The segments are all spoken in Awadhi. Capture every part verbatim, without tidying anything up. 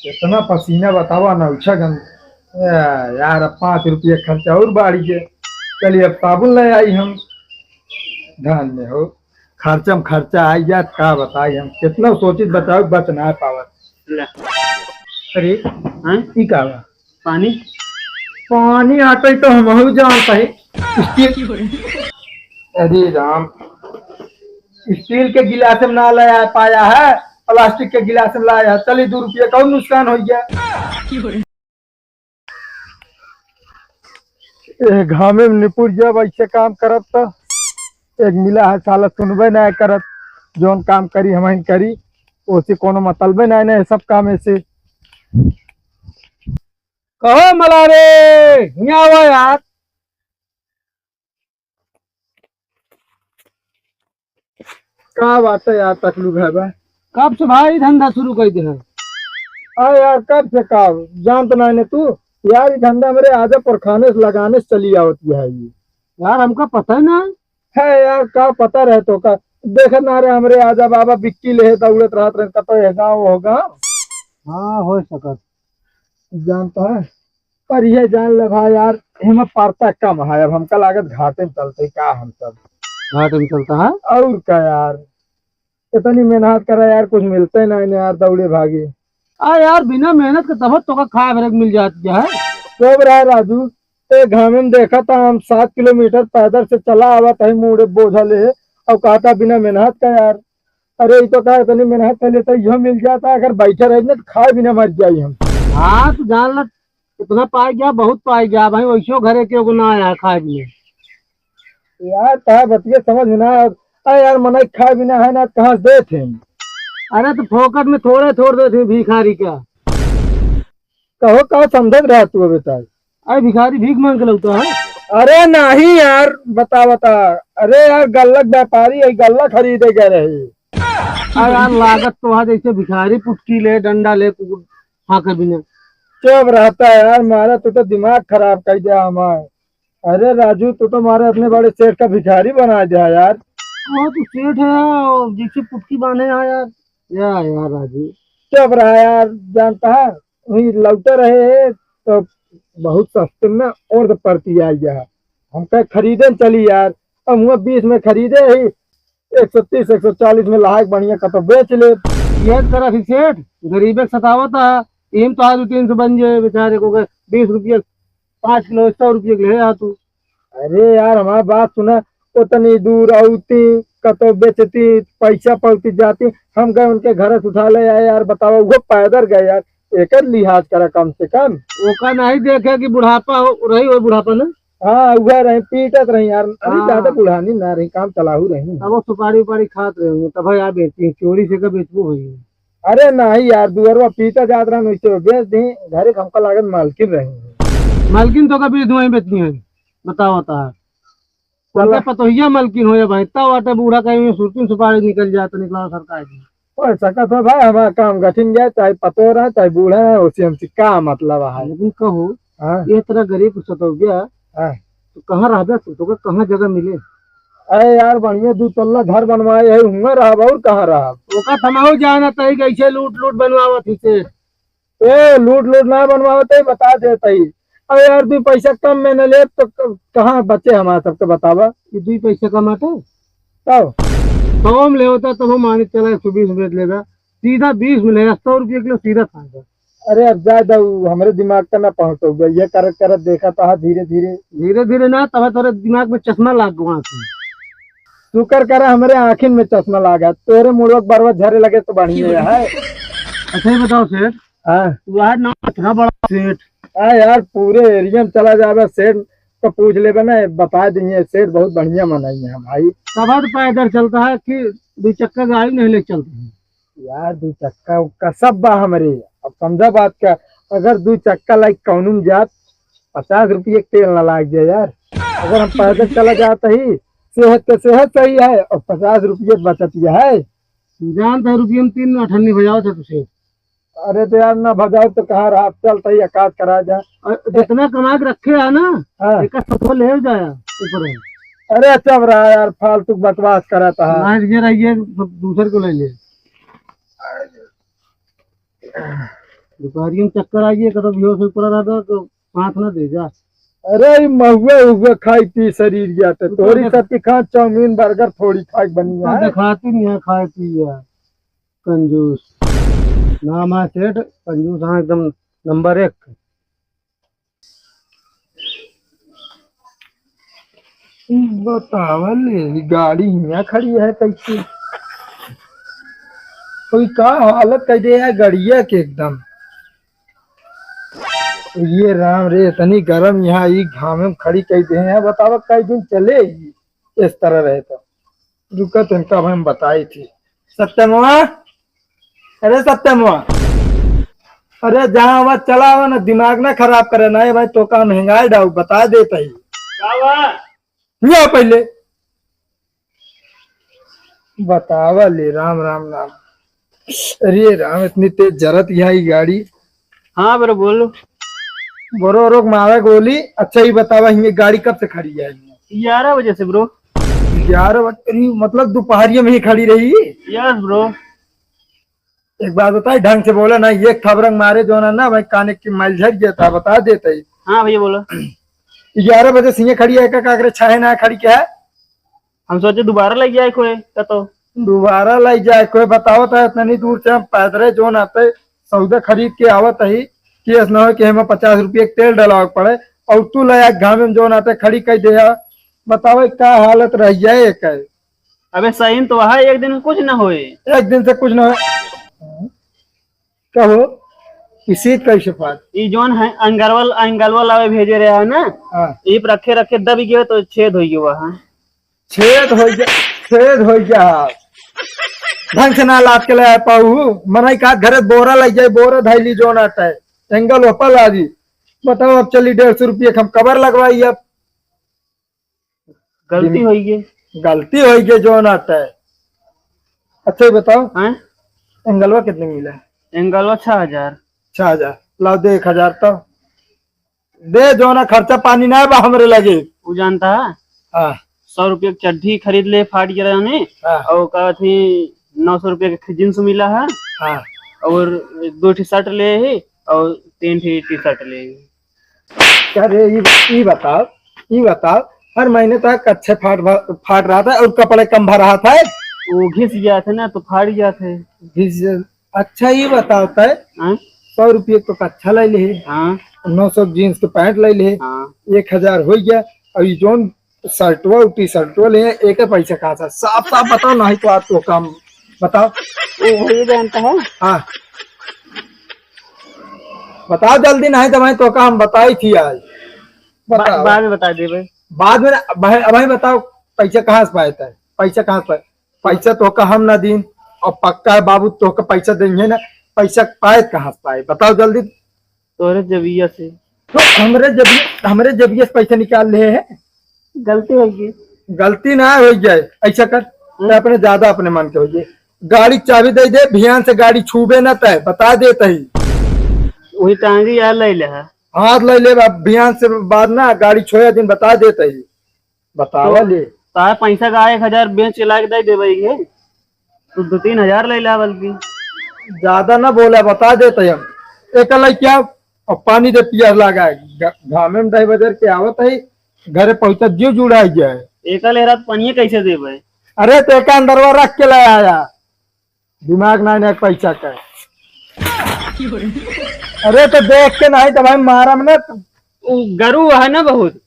इतना पसीना बतावा ना, उछा गन। ए, यार, अब पाँच रुपया खर्चा और बाढ़ी के। चलिए, अब साबुन ले आई हम। धन्य हो, खर्चा में खर्चा आई जात, का बताई हम, कितना सोचित बचाओ, बच ना पावत। ले। अरे, हाँ? ई का बा? पानी। पानी आटे तो हमहू जानता है। स्टील, अरे राम, स्टील के गिलास में ना लाया पाया है, प्लास्टिक के गिलास में लाया है। चलिए, दो रुपया का नुकसान हो गया। ए घामे में निपुर जब ऐसे काम करब त एक मिला है, साला सुनबे ना करत। जौन काम करी हम ही करी, ओसे कोनो मतलबे ना, ना सब काम ऐसे। कहो मलारे, हियाँ आवा यार। का बात है यार, तकलू है बा? कब से भाई धंधा शुरू कर दे है? अरे यार, कब से का, जानत ना ने तू यार, ये धंधा मेरे आजा पुरखाने से लगाने से चली आवत है ये। यार, हमका पता ही ना है। है यार, का पता रहे तो का, देखत ना रहे हमरे आजा बाबा बिक्की ले दौड़त रहत रहे, कतो ये गाँव हो गाँव। हाँ, हो सकत। जानता है, पर ये जान ले भाई यार, हिमा परता कम है, अब हमका लागत घाटे में चलते का हम सब। घाटे में चलता है? और का यार, इतनी मेहनत करा यार, कुछ मिलते नहीं ने यार, दौड़े भागे। आ यार, बिना मेहनत के तब तो का खाए भरे के मिल जाती है। तो रहा राजू, ए घामे में देखा था, हम सात किलोमीटर पैदल से चला आवत है, मूड़े बोझा ले, और कहता बिना मेहनत का यार। अरे, ये तो का इतनी मेहनत कर लेता, यह मिल जाता, अगर बैठे रही ना तो खाए बिना मर जाई हम। हाँ, तू जान ल, इतना पाए गया, बहुत पाए गया भाई, वैसो घरे के एगो ना आया खाए बिना। यार, का बतिया समझ में ना आवत। आ यार, मनई खाए बिना है ना, कहाँ से देत हैं? अरे, तो फोकट में थोड़े थोड़ देत हैं भिखारी का। कहो, का समझत रहा तू अबे तक? अरे, भिखारी भीख मांग के लौटा है। अरे नहीं यार, बता, बता। अरे यार, गल्ला के व्यापारी है, गल्ला खरीदे गए रहे। अरे यार, लागत तो है जैसे भिखारी पुटकी ले, डंडा ले, कुकुर फांके बिना। चुप रहता है यार, मारा तू तो दिमाग खराब कर दिया हमार। अरे राजू, तू तो मारे अपने बड़े सेठ का भिखारी बना दिया यार। वो तो सेठ है, और जैसे पुटकी बांधे हैं यार। या यार राजू। चुप रहा यार, जानता है, वही लौटे रहे तो बहुत सस्ते में और तो परती आ गया है। हम कहे खरीदे न चली यार, हम हुआ बीस में खरीदे ही, एक सौ तीस, एक सौ चालीस में लायक बढ़िया कतो बेच ले। ये तरह से सेठ गरीबे के सतावत है, इम तो आज तीन सौ बन जाए बेचारे को, बीस रुपये पाँच किलो, सौ रुपये के ले आ तू। अरे यार, हमार बात सुना, उतनी दूर औती, कतो बेचती, पैसा पौती जाती, हम गए उनके घर से उठा ले आए यार, बतावा, वो पैदल गए यार, एकर लिहाज करा कम से कम। ओका नहीं देखे कि बुढ़ापा हो, रही हो बुढ़ापा ना। हाँ, वह रही, पीटत रही यार, अभी हाँ। ज्यादा बुढ़ानी ना रही, काम चलाहू रही। अब वो सुपारी उपारी खात रहे होंगे, तब यार बेचती, चोरी से का बेचबो होई। अरे नहीं यार, दुअरवा पीटा जात रहन, वैसे बेच दी। घरे के हमका लागत मालकिन रही। मालकिन तो का बेच दूं, वहीं बेचनी है, बताओ, बता। चला। उनका पतोहिया मालकिन हो या भाई, तब आटे बूढ़ा कहीं में सुरती सुपारी निकल जाए तो निकला सरकार की। ओए, सकत हो भाई, हमारा काम गठिन गया, चाहे पतो रहे, चाहे बूढ़ा रहे, उसे हमसे का मतलब है? लेकिन कहो, हाँ। ये तरह गरीब को सतौगिया, हाँ। तो कहाँ रहबे तू? तोके कहाँ जगह मिले? अरे यार, बढ़िया दू तल्ला घर बनवाए है, हुआं रहब, और कहाँ रहब? ओका थमाओ जाना तई, कैसे लूट लूट बनवावत ही से। ए, लूट लूट ना बनवावत ही, बता देत ही। अरे यार, दू पैसा कम में न लेब तो क-, कहाँ बचे हमारा सबके, बतावा? ये दू पैसा कमाते? तब? सौ में ले होता, तब हम मानिक चला एक सौ बीस में बेच लेगा। सीधा बीस में ले, सौ रुपये किलो सीधा खाएगा। अरे अब जा दऊ, हमरे दिमाग का ना पहुँचो, ये करत करत देखा तो हाँ धीरे धीरे। धीरे धीरे ना, तब तोरे दिमाग में चश्मा लाग गवा से। शुक्र करा हमरे आँखिन में चश्मा लागा, तोरे मुड़वा के बरवा झरे लगे तो बढ़िया है। अच्छा ये बताओ सेठ, हाँ। तू यार नाम इतना बड़ा सेठ। हाँ यार, पूरे एरिया में चला जावे सेठ तो पूछ लेबे ना, बता देंगे, सेठ बहुत बढ़िया मनई है भाई। तब तो पैदल चलता है कि दो चक्का गाड़ी नहीं ले चलते हैं? यार, दू चक्का उक्का सब बा हमरे। अब समझा बात का, अगर दू चक्का लाइक कौनो में जात, पचास रुपये के तेल ना लाग जाए यार। अगर हम पैदल चला जात ही, सेहत के सेहत सही है और पचास रुपये बचत ये है। जानत है, रुपये में तीन अठन्नी बजावत है तुझे। अरे तो यार, ना बजाओ तो कहाँ रहा, अब चलता ही अकाज करा जा। और जितना कमा के रखे है ना, हाँ। एक सौ ले जाया ऊपर है। अरे चुप रहा यार, फालतू बकवास करा था। आज ये रहिए, दूसर को ले ले। दुपहरिया में चक्कर आ गया, कतौ बेहोश होई पड़ा रहता तो हाथ ना दे जा। अरे, ई महुआ उहुआ खाई पी शरीर या तो तू तो तोरी देख- सबके खान चाउमीन बर्गर थोड़ी खाई बनी तू है। देखाती नहीं है खाए पी है। कंजूस। नाम है सेठ, कंजूस हाँ एकदम नंबर एक। बतावा ले, ई गाड़ी हियाँ खड़ी है कैसे? कोई का हालत कर दे है गड़िया के एकदम। ये राम रे, इतनी गरम यहाँ ई घामे में खड़ी कर दे हैं। बतावा कई दिन चले ई इस तरह रहे तो। रुका तनिका भाई हम बताई थी। सत्यमवा, अरे सत्यमवा, अरे जहाँ आवा चला आवा ना, दिमाग ना खराब करे ना। ए भाई, तोका महंगाई डाउ बता देता ही। का बा? लिया पहले बतावा ले। राम राम राम। अरे राम, इतनी तेज जरत यहाँ ई गाड़ी। हाँ bro, बोलो। Bro, रोक मारा गोली। अच्छा, ई बतावा, हियाँ गाड़ी कब से खड़ी है? ग्यारह बजे से bro। ग्यारह बजे? अरे, मतलब दोपहरिया में ही खड़ी रही? Yes bro। एक बात बताई, ढंग से बोला ना, एक थबरंग मारे जो ना, ना भाई, काने की माइल झड़ गया था, बता देता ही। हाँ भैया, बोलो। ग्यारह बजे से हियाँ खड़ी है, का, का करे, छाहे ना खड़ी क्या है? हम सोचे दोबारा लग जाए कोई, का तो। दोबारा लग जाए कोई, बताओ तो, इतनी दूर से हम पैदरे जो ना आते, सौदा खरीद के आवत ही, कि ऐसा ना हो कि हमें पचास रुपये के तेल डलावे के पड़े, और तू ले आ घामे में जो ना आते खड़ी कर दे। बताओ, का हालत रह जाए एक है? अबे सही में तो वहाँ एक दिन में कुछ ना होए। एक दिन से कुछ ना होए। कहो, किसी कैसे बात? ई जोन है, अंगरवल, अंगलवा लावे भेजे रहे है ना? हाँ। ई पर रखे, रखे दब गयो तो छेद हो गयो वहाँ। छेद हो गया, छेद हो गया। ढंग से ना लाद के ले आ पाऊ। मनई का घरे बोरा लग जाए, बोरा धैली जो ना आते। एंगल ओपल आ जी। बताओ, अब चली डेढ़ सौ रुपये के हम कवर लगवाई अब। गलती होई गई। गलती होई गई जो ना आते। अच्छा, ये बताओ, हैं? एंगलवा कितने मिला? एंगलवा छह हजार। छह हजार। लाओ दे एक हजार तो। दे जो ना, खर्चा पानी ना बा हमरे लगे। वो जानता है? हाँ। सौ रुपये की चड्ढी खरीद ले, फाट गया जाने। हाँ। और का थी, नौ सौ रुपये के जींस मिला है। हाँ। और दो टी शर्ट ले ही और तीन टी टी शर्ट ले ही। अरे, ई, ई बताओ, ई बताओ, हर महीने तो कच्छे फाट भा-, फाट रहा था और कपड़े कम भरा था। वो घिस गया था ना, तो फाट गया था। घिस गया। अच्छा, ई बताओ तय, हाँ? सौ रुपये तो कच्छा ले ले, हाँ। नौ सौ जींस के पैंट ले ले, हाँ। एक हजार हो गया, और ई जोन शर्टवा और टी शर्टवा ले, एक पैसा कहाँ से? साफ साफ बताओ, नहीं तो आज तो काम बताओ। वो भैया जानता है? हाँ, बताओ जल्दी, नहीं तो मैं तो काम बताई थी आज। बा-, बताओ। बाद में बता देबे। बाद में ना, भाई, भाई बताओ, पैसा कहाँ से पाए थे? पैसा कहाँ से पाए? पैसा तोहका हम ना दीन, और पक्का है बाबू, तोहका पैसा देंगे ना। पैसा पाए कहाँ से पाए? बताओ जल्दी। तोहरे जबिया से। तो हमरे जबिया, हमरे जबिया से पैसा निकाल ले है। गलती हो गई। गलती ना हो जाए, ऐसा कर, हम्म। तै अपने ज्यादा अपने मन के हो जाए। गाड़ी चाबी दे दे, भियान से गाड़ी छूबे ना तय, बता देत ही। वही टांगी यार ले ले है। हाथ ले ले, अब भियान से बाद ना गाड़ी छोया दिन बता देत ही। बतावा तो ले। तार पैसा का एक हजार बेच के लाके दे देबे ये। तू दो तीन हजार ले ला बल्कि। ज्यादा ना बोला, बता देत ही हम। एक लइका अब पानी दे पियास लागा है। घ-, घामे में दही बजर के आवत है, घरे पहुंचत जियो जुड़ा गया है। एका ले रात पानिये कैसे देबे? अरे तो एका अंदरवा रख के ले आया, दिमाग ना है पैसा का। अरे तो देख के नहीं तो भाई मारम ना। उ गरु है ना बहुत।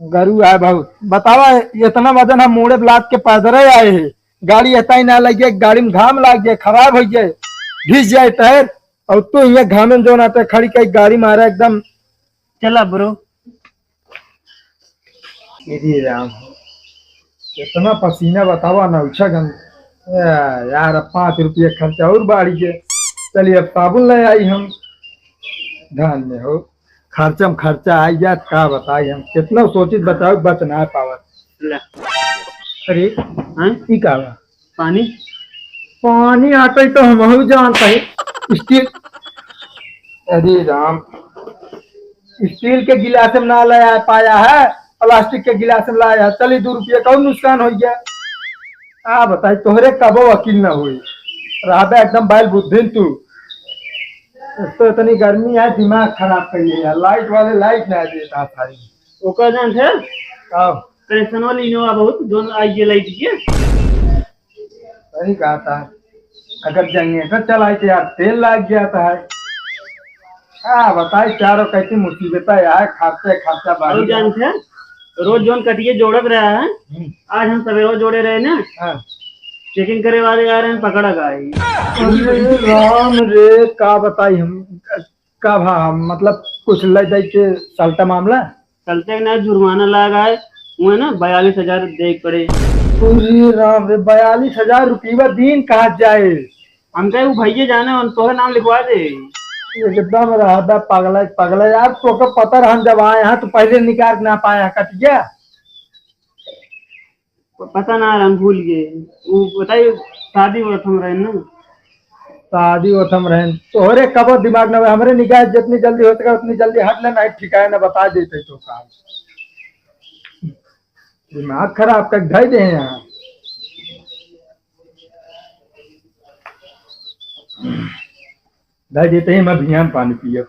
गरु है बहुत। बतावा, इतना वजन हम मूड़े लाद के पैदल ही आए हैं, गाड़ी इतना ही ना लगे, गाड़ी में घाम लाग जाए, खराब हो जाए, घिस जाए टायर, और तू यहाँ घामे में जो ना आते खड़ी कई गाड़ी मारा एकदम। चला bro। अरे राम, इतना पसीना बतावा ना उछा गन। ए, यार, अब पाँच रुपये खर्चा और बाढ़ गए। चलिए, अब साबुन ले आई हम। धन्य हो, खर्चा में खर्चा आई जात, का बताई हम, कितना सोचित बचाओ, बच ना पावत। ले। अरे, हाँ? ई का बा? पानी? पानी आटे तो हमहू जानत ही। स्टील, अरे राम, स्टील के गिलास में ना ले आ पाया है, प्लास्टिक के गिलास में लाया है। चली, दो रुपये का नुकसान हो गया। आ बताई, तोहरे कबो वकील ना होई, रहबे एकदम बैल बुद्धिन तू। तो इतनी गर्मी है, दिमाग खराब कर लिया। लाइट वाले लाइट ना देता था। ओकर जान थे? आओ। पेंशन वाली इनोवा बहुत, जोन आई ये लाइट के। सही कहा था। अगर जनरेटर चलाई तो यार, तेल लाग गया था। हाँ, बताई चारों, कैसी मुसीबत है यार, खर्चा, खर्चा बढ़ और गया। जान थे, रोज जोन कटिए जोड़त रहा है। हम्म। आज हम सवेरे जोड़े रहे ना। हाँ। चेकिंग करे वाले आ रहे हैं, पकड़ा गए। अरे राम रे, का बताई हम, का भा हम, मतलब, कुछ ले जाए के चलता मामला? चलते ना, जुर्माना लगा है, वो है ना, बयालीस हजार दे पड़े। अरे राम रे, बयालीस हजार रुपया दिन कहाँ जाए? हम कहे, "वो भैया जाने, उन तोहरे नाम लिखवा दे।" एकदम रहता पगला, पगला यार, तोके पता रहन जब आए हैं तो पहले निकाल के ना पाए हैं, कट गया। प-, पता ना, हम भूल गए। वो बताइए, शादी व्रत हम रहे ना। शादी व्रत हम रहे, तोहरे कबो दिमाग ना, हमरे निगाह जितनी जल्दी हो सके उतनी जल्दी हट लेना है, ठिकाने ना बता देते तो काम। दिमाग खराब कर धर दे हैं यहाँ। धर देते ही मैं भैया पानी पिए।